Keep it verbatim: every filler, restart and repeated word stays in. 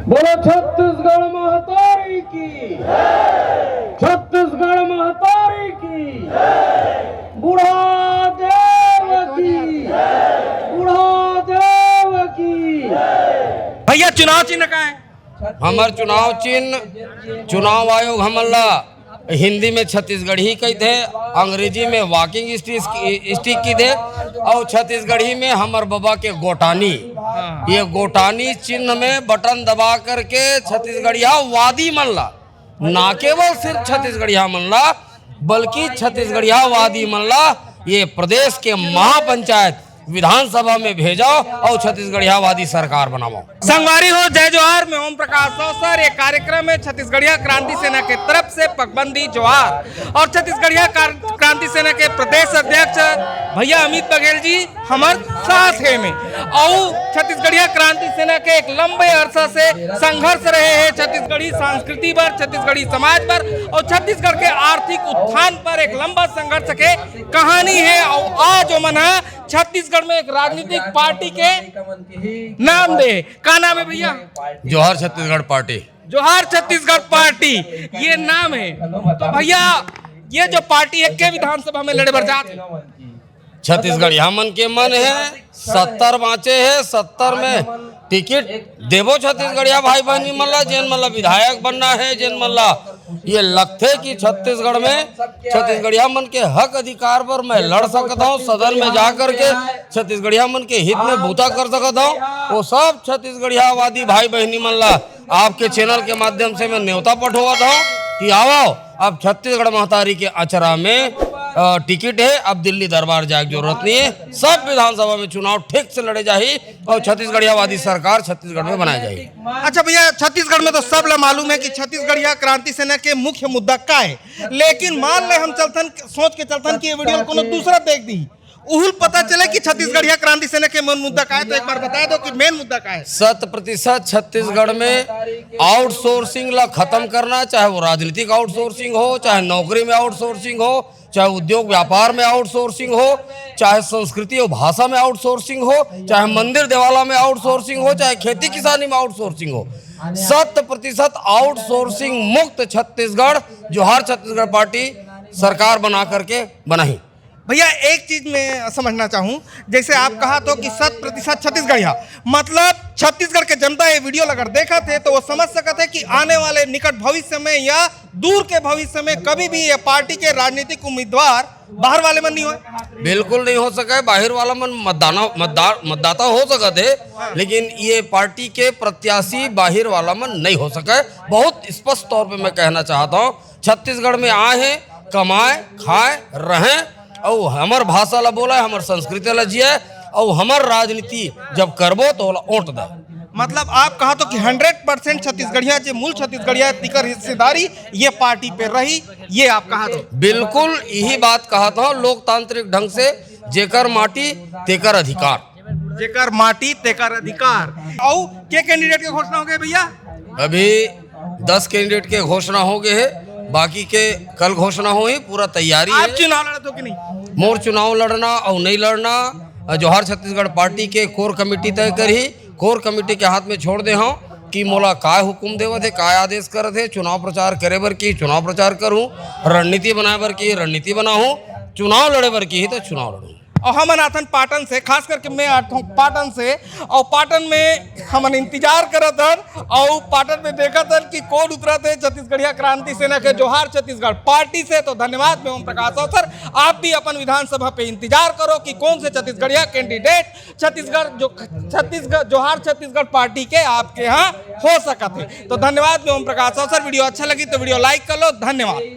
बोलो छत्तीसगढ़ महतारी की, छत्तीसगढ़ महतारी की, बूढ़ा देव की, बूढ़ा देव की। भैया, चुनाव चिन्ह का है? हमर चुनाव चिन्ह, चुनाव आयोग हमन ला हिंदी में छत्तीसगढ़ी कहिथे, अंग्रेजी में वॉकिंग स्टिक, स्टिक कहिथे, अउ छत्तीसगढ़ी में हमर बबा के गोटानी। ये गोटानी चिन्ह में बटन दबा करके छत्तीसगढ़िया वादी मन ला, ना केवल सिर्फ छत्तीसगढ़िया मन ला, बल्कि छत्तीसगढ़िया वादी मन ला ये प्रदेश के महापंचायत विधानसभा में भेजो अउ छत्तीसगढ़ियावादी सरकार बनाओ। संगवारी हो, जय जोहार। मैं ओम प्रकाश अवसर। ये कार्यक्रम है छत्तीसगढ़िया क्रांति सेना के तरफ से पगबंदी जोहार। और छत्तीसगढ़िया क्रां-, क्रांति सेना के प्रदेश अध्यक्ष भैया अमित बघेल जी हमर साथ है में। और छत्तीसगढ़िया क्रांति सेना के एक लंबे अरसा से संघर्ष रहे हैं छत्तीसगढ़ी संस्कृति पर, छत्तीसगढ़ी समाज पर और छत्तीसगढ़ के आर्थिक उत्थान पर एक लंबा संघर्ष के कहानी है। और आज ओमन ह छत्तीसगढ़ में एक राजनीतिक पार्टी के नाम दे। का नाम है भैया? जोहार छत्तीसगढ़ पार्टी। जोहार छत्तीसगढ़ पार्टी, ये नाम है। तो भैया, ये जो पार्टी है, के विधानसभा में लड़े बर जात है? छत्तीसगढ़िया मन के मन है, सत्तर बाँचे है, सत्तर में टिकट देबो छत्तीसगढ़िया भाई बहनी मन ला, जेन मन ला विधायक बनना है, जेन मन ला ये लगथे कि छत्तीसगढ़ में छत्तीसगढ़िया मन के हक अधिकार बर मैं लड़ सकत हूँ, सदन में जा करके छत्तीसगढ़िया मन के हित में बूता कर सकत हूँ, वो सब छत्तीसगढ़ियावादी भाई बहनी मन ला आपके चैनल के माध्यम से मैं न्योता पठोवत हूँ कि आवो, अब छत्तीसगढ़ महतारी के अचरा में, अ, टिकट है, अब दिल्ली दरबार जाए के जरूरत नहीं है। सब विधानसभा में चुनाव ठीक से लड़े जाही और छत्तीसगढ़ियावादी सरकार छत्तीसगढ़ में बनाए जाही। अच्छा भैया, छत्तीसगढ़ में तो सब ला मालूम है कि छत्तीसगढ़िया क्रांति सेना के मुख्य मुद्दा का है, लेकिन मान ले हम चलथन, सोच के चलथन कि ये वीडियो कोनो दूसरा देख दी, उहुल पता चले कि छत्तीसगढ़िया क्रांति सेना के मेन मुद्दा का है, तो एक बार बता दो कि मेन मुद्दा का है। शत प्रतिशत छत्तीसगढ़ में आउटसोर्सिंग ला खत्म करना, चाहे वो राजनीतिक आउटसोर्सिंग हो, चाहे नौकरी में आउटसोर्सिंग हो, चाहे उद्योग व्यापार में आउटसोर्सिंग हो, चाहे संस्कृति और भाषा में आउटसोर्सिंग हो, चाहे मंदिर देवाला में आउटसोर्सिंग हो, चाहे खेती किसानी में आउटसोर्सिंग हो, शत प्रतिशत आउटसोर्सिंग मुक्त छत्तीसगढ़, जोहार छत्तीसगढ़ पार्टी सरकार बना करके बनाही। भैया, एक चीज मैं समझना चाहूँ, जैसे आप कहा तो कि शत प्रतिशत छत्तीसगढ़िया, मतलब छत्तीसगढ़ के जनता ये वीडियो अगर देखत है तो वो समझ सकत है कि आने वाले निकट भविष्य में या दूर के भविष्य में कभी भी ये पार्टी के राजनीतिक उम्मीदवार बाहर वाले मन नहीं होय। बिल्कुल नहीं हो सके, बाहर वाला मन मतदाना, मतदार, मतदाता हो सकत है, लेकिन ये पार्टी के प्रत्याशी बाहर वाला मन नहीं हो सके। बहुत स्पष्ट तौर पे मैं कहना चाहता हूँ, छत्तीसगढ़ में आए हैं, कमाए, खाए, रहें, अउ हमर भाषा ला बोले, हमर संस्कृति ला जिए, अउ हमर राजनीति जब करबो तो ओला वोट दे। मतलब आप कहा तो कि हंड्रेड परसेंट छत्तीसगढ़िया, जे मूल छत्तीसगढ़िया, तिकर हिस्सेदारी ये पार्टी पे रही, ये आप कहा तो? बिल्कुल यही बात कहा था, लोकतांत्रिक ढंग से जेकर माटी तेकर अधिकार। जेकर माटी तेकर अधिकार। अउ के कैंडिडेट के घोषणा हो गए भैया? अभी दस कैंडिडेट के घोषणा हो गए है, बाकी के कल घोषणा होही, पूरा तैयारी आप है। चुनाव लड़त हो कि नहीं? मोर चुनाव लड़ना अउ नहीं लड़ना, अ, जोहार छत्तीसगढ़ पार्टी के कोर कमेटी तय करही। कोर कमेटी के हाथ में छोड़ दे हूँ कि मोला काय हुकुम देवत हे, काय आदेश करत हे, चुनाव प्रचार करे बर की चुनाव प्रचार करूँ, रणनीति बनाए बर की रणनीति बनाहूँ, चुनाव लड़े बर की ही तो चुनाव लड़ूँ। और हमन आथन पाटन से, खास करके मैं आथों पाटन से, और पाटन में हमन इंतजार करत हन, और पाटन में देखत हन कि कौन उतरत है छत्तीसगढ़िया क्रांति सेना के जोहार छत्तीसगढ़ पार्टी से। तो धन्यवाद, मैं ओम प्रकाश अवसर। आप भी अपन विधानसभा पे इंतजार करो कि कौन से छत्तीसगढ़िया कैंडिडेट छत्तीसगढ़ जो, छत्तीसगढ़, जोहार छत्तीसगढ़ पार्टी के आपके यहाँ हो सकत है। तो धन्यवाद, मैं ओम प्रकाश अवसर। वीडियो अच्छा लगी तो वीडियो लाइक कर लो। धन्यवाद।